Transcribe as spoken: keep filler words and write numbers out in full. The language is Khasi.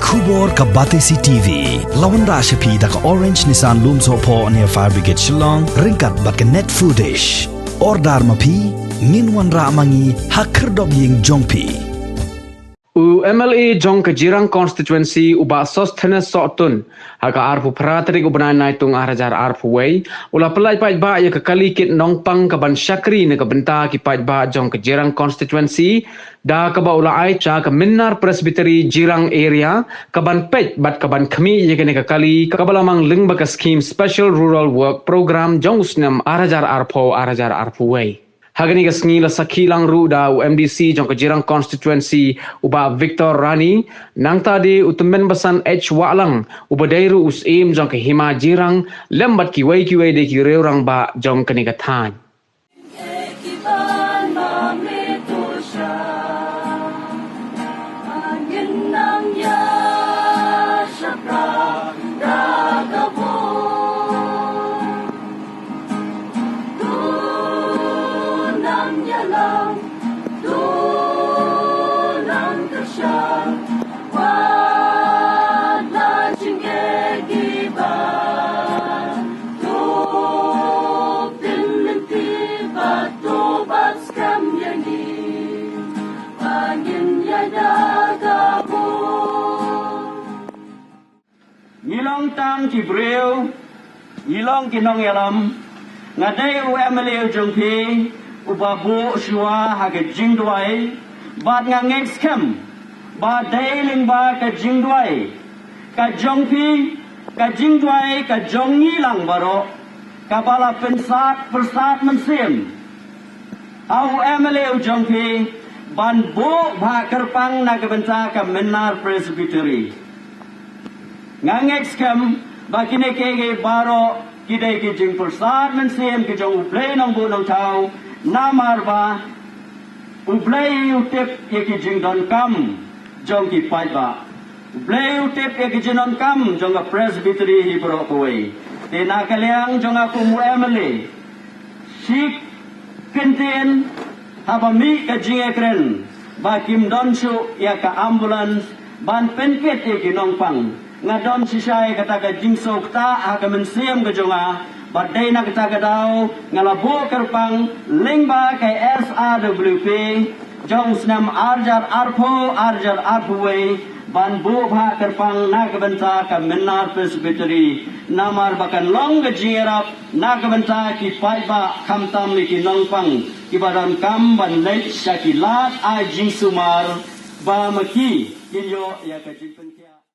Khubor ka Batesi T V. La wanrah sha phi da ka Orange Nissan Lumsohphoh near Fire Brigade Shillong, ryngkat bad ka Net Foodish. Order ma phi, ngin wanrah ma ngi ha khyrdop ïing jong phi. U M L A jong ka Jirang Constituency u Bah Sosthenes Sohtun, ha ka arphew phra tarik u bnai Naitung ar hajar arphew wei, u la pynlait paidbah ïa ka kali kit nongpang kaban shakri na ka bynta ki paidbah jong ka Jirang Constituency, da kaba u la ai sha ka Mynnar Presbytery Jirang Area, kaban peit bad kaban khmih ïa kane ka kali kaba la mang lyngba ka scheme Special Rural Work Programme jong u snem ar hajar arphew, ar hajar arphew wei. Ha kane ka sngi la sakhi lang ruh da u M D C jong ka Jirang Constituency u Bah Victor Rani, nangta de u Tymmen Basan H Wahlang uba dei ruh u Syiem jong ka Hima Jirang, lem bad kiwei kiwei de ki riew rangbah jong kane ka thaiñ. Ngi long tang ki briew, ngi long ki nongïalam. Nga dei u M L A u jong phi uba buh shuwa ha ka jingduwai, bad nga ngeit skhem ba dei lyngba ka jingduwai ka jong phi, ka jingduwai ka jong ngi lang baroh, kaba la pynsat pyrsad mynsiem ha u M L A u jong phi ban buh bha kyrpang na ka bynta ka Mynnar Presbytery. Nga ngeit skhem ba kine kiei kiei baroh ki dei ki jingpyrsad mynsiem ki jong U Blei Nongbuh Nongthaw, namar ba U Blei u tip ïa ki jingdonkam jong ki paidbah. U Blei u tip ïa ki jingdonkam jong ka Presbytery hi baroh kawei. Te na ka liang jong nga kum u M L A, shi kyntien haba mih ka jingïakren ba kim don shuh ïa ka ambulance ban pynkit ïa ki nongpang, nga don shisha ïa kata ka jingsngewthuh ha ka mynsiem ka jong nga. Bad dei na kata ka daw nga la buh kyrpang lyngba ka S R W P jong u snem ar hajar arphew, ar hajar arphew wei, ban buh bha kyrpang na ka bynta ka Mynnar Presbytery, namar ba kan long ka jingïarap na ka bynta ki paidbah, khamtam ïa ki nongpang kiba donkam ban leit sha ki lad ai jingsumar, ba ma ki kin ïoh ïa ka jingpynkhiah.